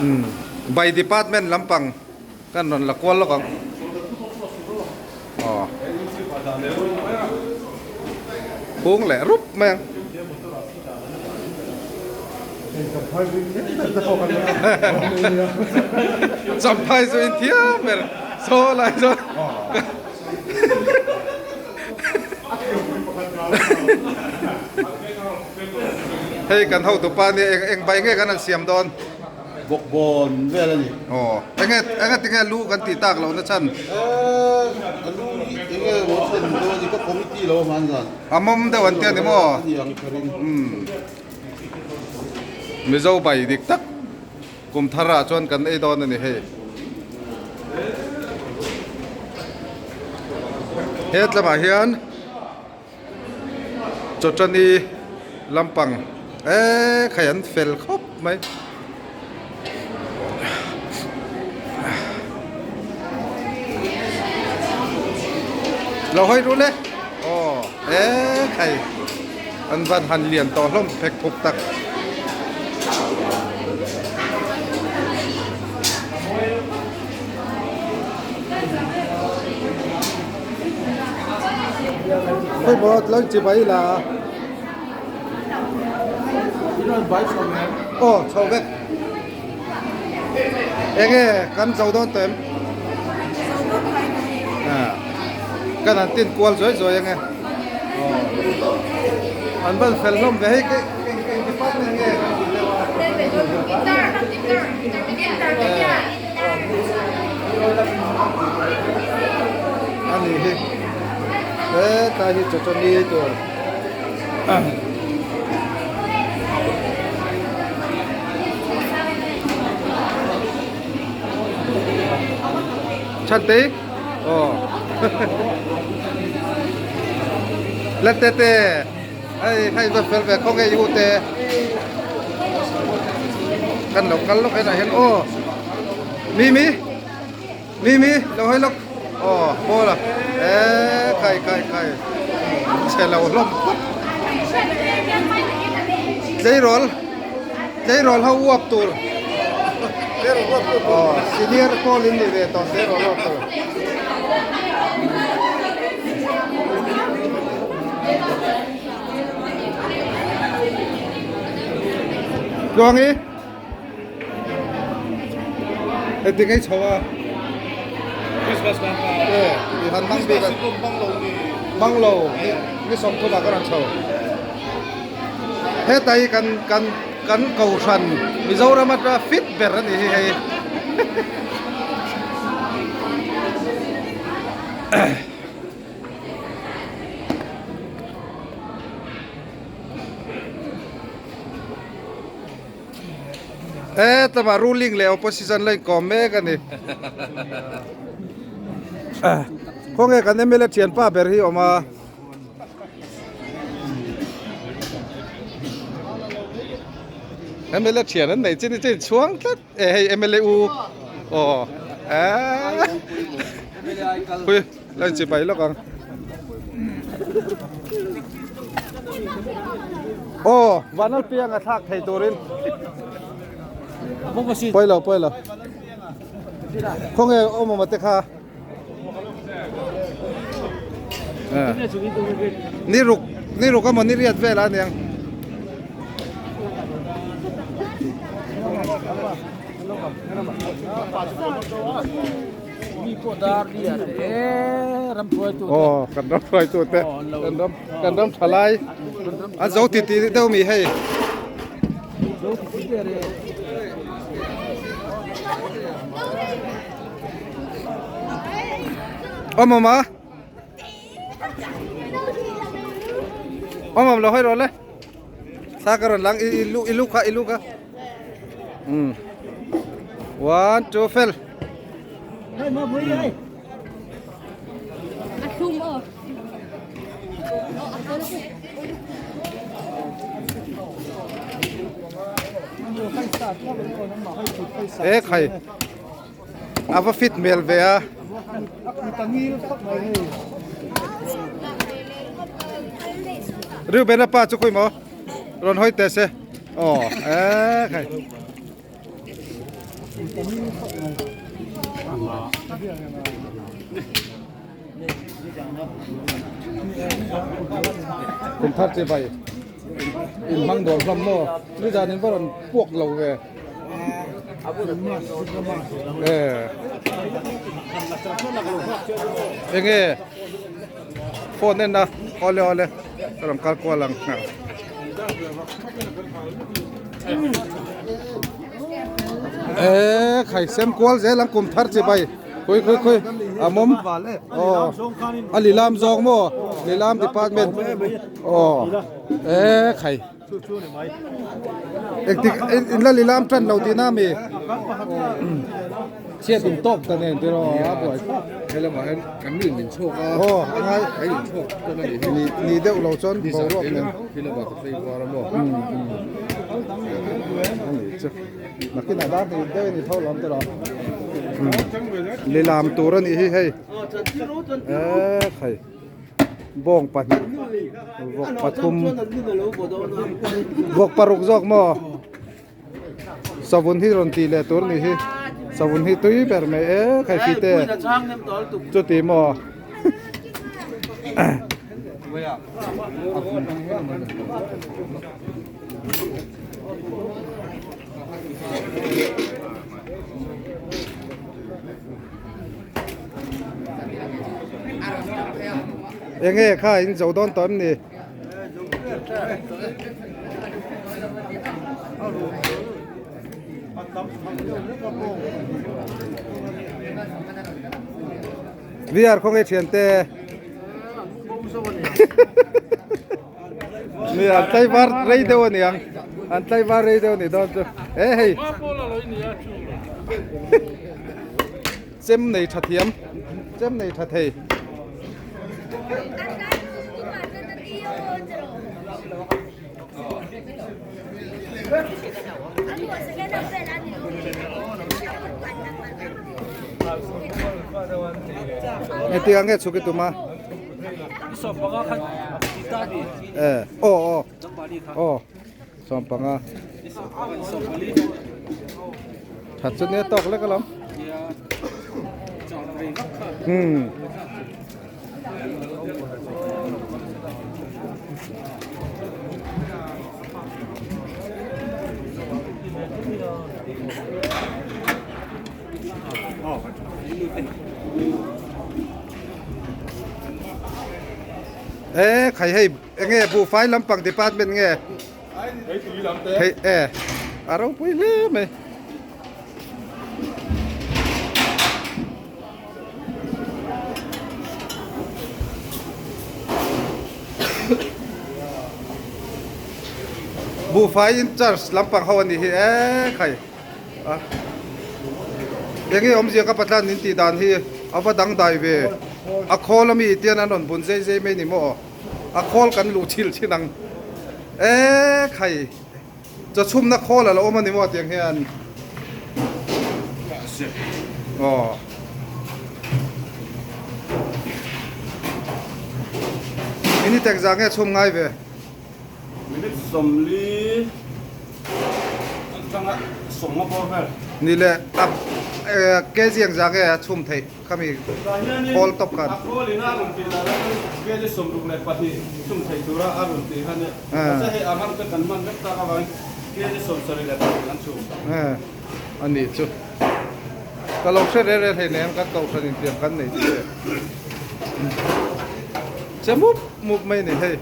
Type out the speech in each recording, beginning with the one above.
Umm by department lampang kan rawn la kual lawk ang aw phung leh rup mai ang. Champhai chu in thiam ber saw lai chuan Hei kan hotu pa nia eng eng bai nge kan han siam dawn? Bawkbawn vel a ni. Aw enge enge tinge lu kan tih tak lohna chhan? Eee a lu hi enge maw chhan dawn a ni ka committee lo a hman zan. A mawm deuh an tia ni maw? A ni ang ka ring. Umm Mizo bai dik tak kum thar ah chuan kan ei dawn a ni hei. He tlamah hian Chawchani lampang eee khai an fel khawp mai. Lo hawi ru le aw eee khai an van han lian tawh hlawm phek phuk tak. Khawi maw lo chi mai la. Aw chho vek. Enge kan zo dawn tawh em? Kan han tin kual zuai zuai ange. Aw. An ban fel hlawm ve hei ke eng eng department nge kan tih deuh a. Ani hi hetlai hi chawchawni tur. Chante oh Let te te hei hei va fel ve khaw nge i u te kan lo kal lawk enah hian aw Mimi Mimi lo hawi lawk aw ball a eee khai khai khai chhe lo hlawm khawp tleirawl tleirawl ho uap tur aw senior pawl in ni ve tawh tleirawl uap tur. Tluangi. Heti ngei chho a. Christmas kan pa. E, i han mang bik a. Christmas bang lo ni. Bang lo, ni som thum ah ka rawn chho. Hetai kan kan kan kohhran Mizoram ata fit ber a ni hi hei. Hetlama ruling leh opposition la inkawm mek a ni. Khawnge kan mla thianpa ber hi awm a. Mla thian an nei chin hi chu inchhuang tlat e hei mla u aw eee hui la inchibai lawk ang. Aw Vanlalpianga thlak thei turin pawi lo pawi lo khawnge awm awm te kha ni ruk ni ruk emaw ni riat vel a niang Aw kan ram hruaitu te kan ram kan ram tha lai an zo ti ti deuh mi hei awm awm a awm awm lo hawi rawh le thla ka rawn lang i lu i lu kha i lu kha um one two fel E khai a va fit hmel ve a Reuben a pa chu khawi maw rawn hawi teh se. Aw e khai. Kum thar che bai in hmang dawn hlawm maw nizan in va rawn puak lo ve e enge phone en a awle awle ka rawn kal kual ang. Eee khai sem kual zel ang kum thar chi bai khui khui khui a mawm aw a lilam zawk maw lilam department aw eee khai engtik in la lilam tan lo tihna ami chhiat in tawk ta nen tiraw a buai thlak helamah hian kan mi in min chhuak a aw a ngai kan in chhuak tawn a nih hi ni ni deuh lo chuan boruak nen helamah ka phei var a maw a nih chu nakinah dar hnih deuh in i tho lam tiraw lilam tur a nih hi hei eee khai. Bawng pahnih vawk pathum vawk paruk zawk maw savun hi rawn tih leh tur ni hi savun hi tui ber mai e khai te chuti maw Enge kha in zo dawn tawh em ni? VR khawnge thian te Ni an tlaivar rei deuh a niang an tlaivar rei deuh a ni dawn chu he hei chem nei tha thiam chem nei tha thei. Hetiang nge chhuk i tum a? Eh, aw aw aw 15 That chu nia tawk lek alawm. Hmm. E khai hei enge buhfai lampang department nge hei e a ropui hle mai. Buhfai in charge lampang ho a nih hi e khai a enge awmzia ka patlan min tih dan hi a va dangdai ve a khawl ami tian an rawn bun zei zei mai ni maw a khawl kan luh chhil thin ang e khai. Chaw chhumna khawl a lo awm a ni maw tiang hian aw minute engzah nge chhum ngai ve minute sawmli atanga sawmnga bawr vel ni leh a kg engzah nge a chhum theih khami khawl tawp khan a khawl in a rawn tih dan atang kg 62 chhum theih tura a rawn tih khan Mahse hei a ram te kan hman vek tak avangin kg 74 an chhum. A nih chu. Ka lo hre rel rel hleinem kan kohhran intiam kan nei tih e. Che mup mup mai ni hei.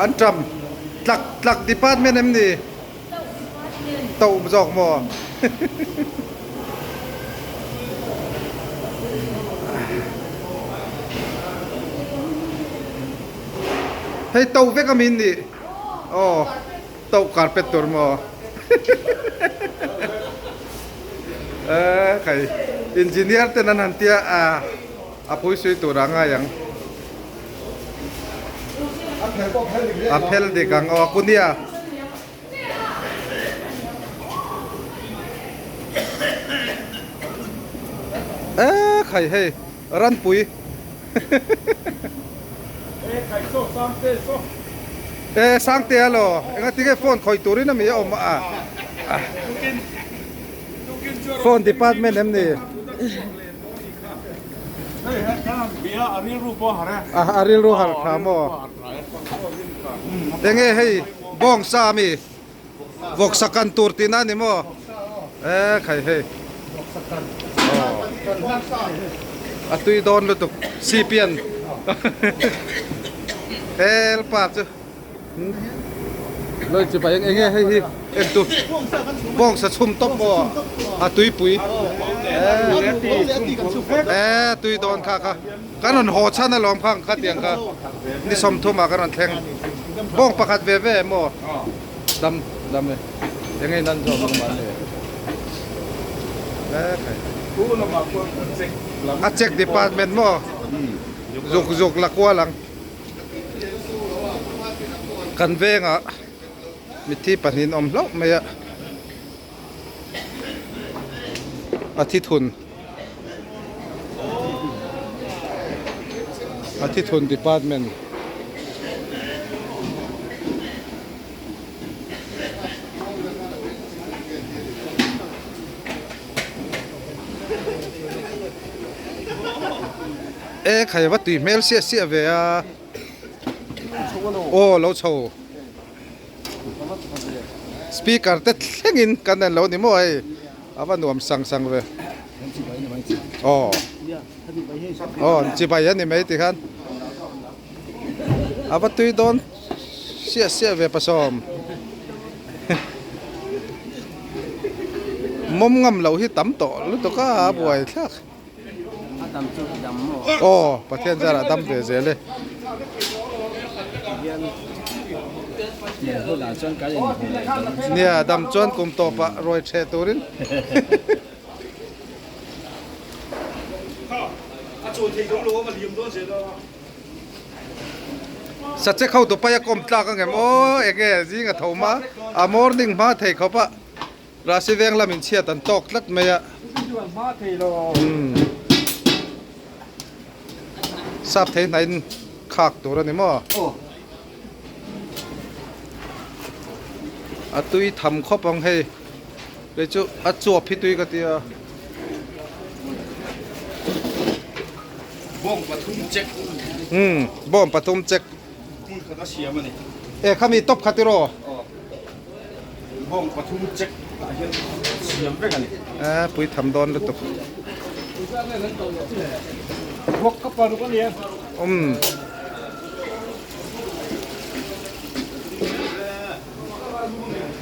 An ṭam tlak tlak department em ni? To zawk maw? Hei to vek a min nih? Aw to carpet tur maw? Khai engineer ten an han tia a a pui sui tur a ngai ang. A phel dik ang aw kunia. E khai hei. Ranpui. E Sangte alo engatinge phone khawih turin ami a awm a phone department em ni a rilru har tha maw enge hei bawngsa ami Vawksa kan tur tihna a ni maw? E khai hei. A tui dawn lutuk CPN. Helpa chu. Loi chi pai enge hei hi en tu. Bawngsa chhum tawp maw? A tuipui. E tui dawn kha kha. Kan rawn haw chhan alawm kha ang kha tiang kha ni 30 ah kan rawn thleng bawng pakhat ve ve emaw dam dam e eng in an zawm ang mahni a check department maw zuk zuk la kual ang kan vengah mithi pahnih an awm hlauh mai a a thi thun. A thithun department e khai va tui hmel siah siah ve a aw lo chho speaker te thlengin kan en lo ni maw hei. A va nuam sang sang ve. Aw. Aw, chibai a ni mai ti khan. A va tui dawn siah siah ve pasawm. Mawm ngam loh hi tam tawh lutuk a, a buai thlak. Aw, Pathian zarah dam ve zel e. Nia, dam chuan kum tawpah ruai ṭheh turin. Sachek ho tupai a kawm tlak ang em aw, enge zing a tho hma a morning hma thei khawp a. Rasi veng lamin chhiat an tawk tlat mai a. Sap thei hnaiin khak tur a ni maw? A tui tham khawp ang hei. Kei chu a chuap hi tui ka ti a. Bawng pathum check. Umm bawng pathum check. Hmun khat a siam a ni. E khami top khat i raw. Bawng pathum check ah hian siam vek a ni. E pui tham dawn lutuk. Vawk ka paruk a ni e. Um.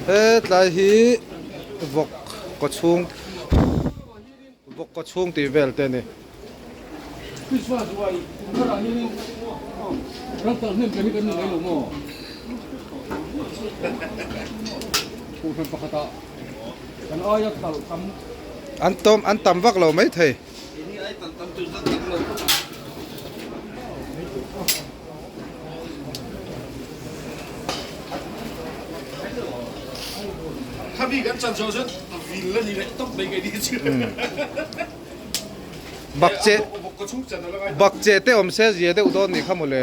He tlai hi vawk kaw chhung Vawk kaw chhung tih vel te a ni. An tawm an tam vak lo mai thei. Bakcheh bakcheh te awm se zia deuh dawn nih kha mawle.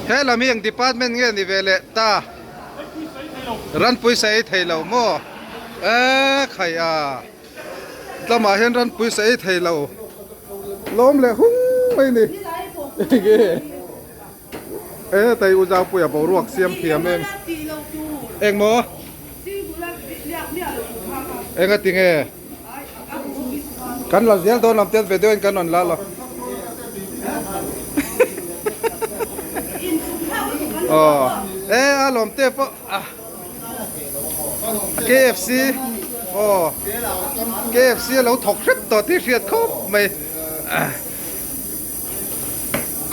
He lam hi eng department nge ni ve leh ta ranpui sa ei thei lo maw e khai a tlamah hian ranpui sa ei thei lo lawm leh hung mai ni enge e tei u zaupuia boruak siam thiam em eng maw enga tinge kan la zel dawn lam te video in kan rawn la lo aw e a lawm te pawh a KFC aw KFC a lo thawk hrep tawh tih hriat khawp mai.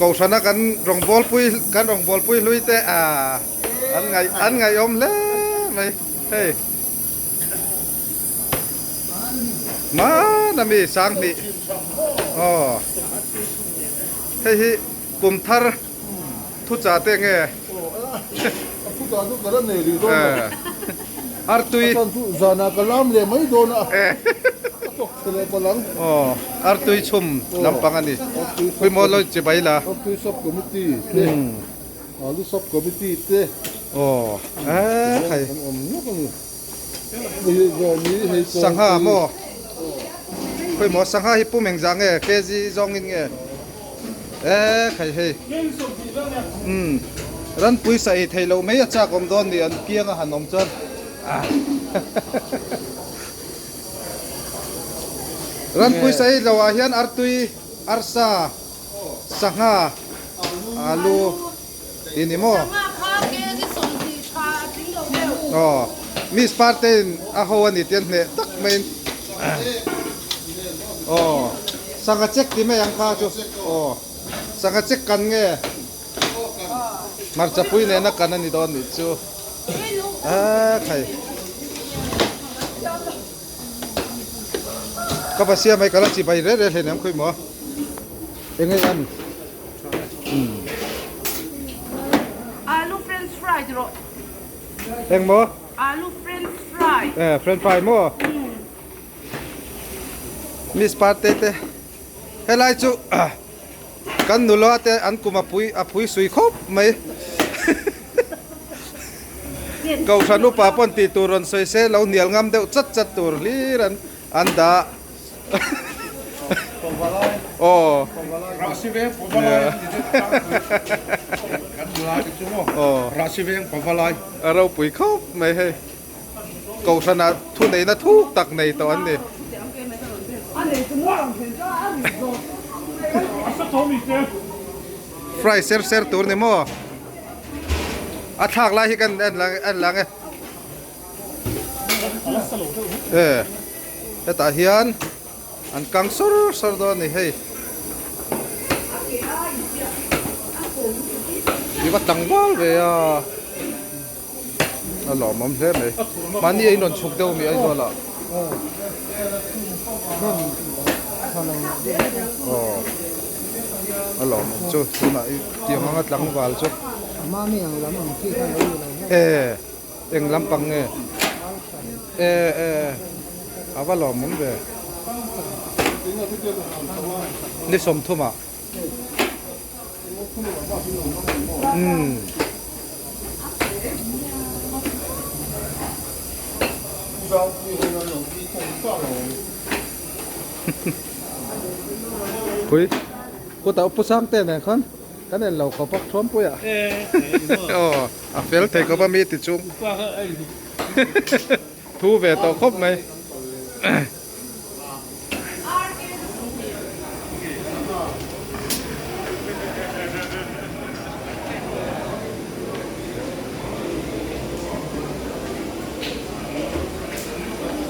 Kohhrana kan rawngbawlpui kan rawngbawlpui hlui te ah an ngaih an ngaihawm hle mai hei hmana mi sanghnih aw hei hi kum thar thuchah te nge artui Aw artui chhum lampang a ni pawimawh lo chi mai la Artui sub committee te alu sub committee te aw e khai sangha maw pawimawh sangha hi pum engzah nge kg zawng in nge e khai hei umm ranpui sa ei theih loh mai a chak awm dawn ni an kiang a han awm chuan Ranpui sahi lo ah hian artui, arsa, sangha, alu tih ni maw? Aw, Miss Parte in a ho a ni tih an hneh tak maiin aw, sangha chek tih mai ang kha chu aw, sangha chek kan nge hmarcha pui nena kan a ni dawn nih chu. Khai ka va siam hei ka la chi bai reh reh hleinem khawi maw eng nge an Alu french fry ti rawh eng maw Alu french fry eh french fry maw Miss Parte te helai chu Kan nula te an kum a pui a pui sui khawp mai. Kohhran upa pawn tih tur rawn sawi se lo hnial ngam deuh chat chat tur hlir an an dah. Aw. Aw. A ropui khawp mai hei. Kohhranah thuneihna thuk tak nei tawh an ni. Fry ser ser tur ni maw? A thlak lai hi kan en lang en lang e. E hetah hian an kang sawr sawr dawn a ni hei. I va tlangval ve a. A lawmawm hle mai. Mahni a inrawn chhuk deuh mi Aizawl ah. Aw a lawmawm chu tunah i tiang anga tlangval chu. E eng lampang nge e e a va lawmawm ve. Ni sawmthum ah. Umm. Pui kutah pu sang te nen khan kan en lo khawp a thuampui ah aw a fel thei khawp a mi ti chung thu ve tawh khawp mai.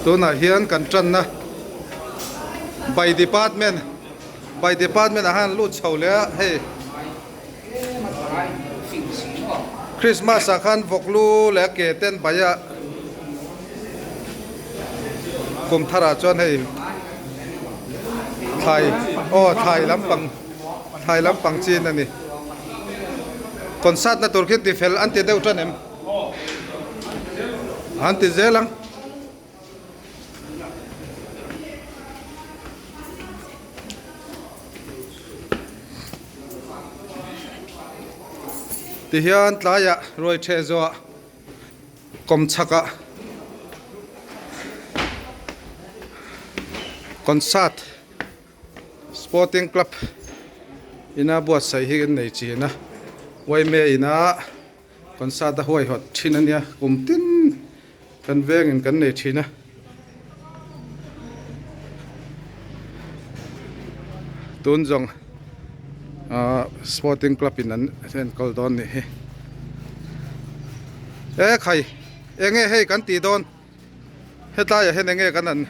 Tunah hian kan tanna by department by department ah hian lut chho leh a hei Christmas ah khan vawk lu leh a ke te an bai a kum thar ah chuan hei thlai aw thlai lampang thlai lampang chin a ni concert na tur khi ti fel an ti deuh tan em an ti zel ang. Tihian tlaiah ruai ṭheh zawhah kawm chhakah concert sporting club ina buatsaih hi an nei chin a uaime ina concert a huaihawt thin a nia kum tin kan vengin kan nei thin a. Tun zawng ahh sporting club in an enkawl dawn nih hi e khai eng nge hei kan tih dawn hetlaiah hian eng nge kan han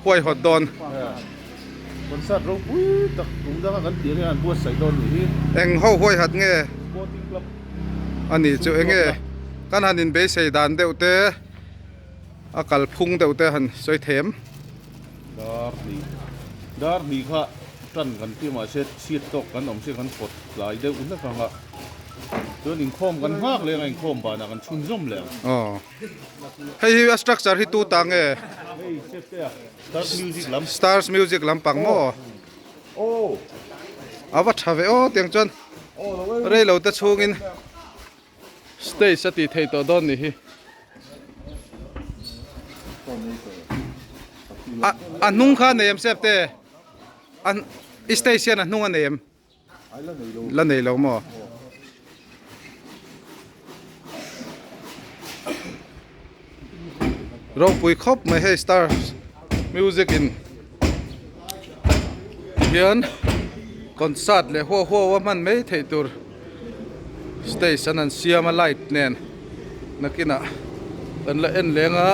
huaihawt dawn. Concert ropui tak kum danga kan tih ang hian an buatsaih dawn nih hi. Eng ho huai hat nge? Sporting club. A nih chu eng nge? Kan han inbeisei dan deuh te, a kalphung deuh te han sawi thei em? Dar hnih dar hnih kha tan kan ti mahse chhiat tawk kan awm si kan pawt tlai deuh hlek ang a chuan inkhawm kan nghak leng a inkhawm banah kan chhunzawm leh ang. Aw hei hi a structure hi tu ta nge? Hei step te a stars music lam. Stars music lampang maw? Aw. A va tha ve aw tiang chuan rei lo te chhungin. Stage a tih theih tawh dawn nih hi. A a hnung kha a nei em sep te? A i stage hian a hnung a nei em? La nei lo maw? Ropui khawp mai hei stars music in hian concert leh huau huau a hman mai theih tur stage an han siam a light nen nakinah kan la en leng a.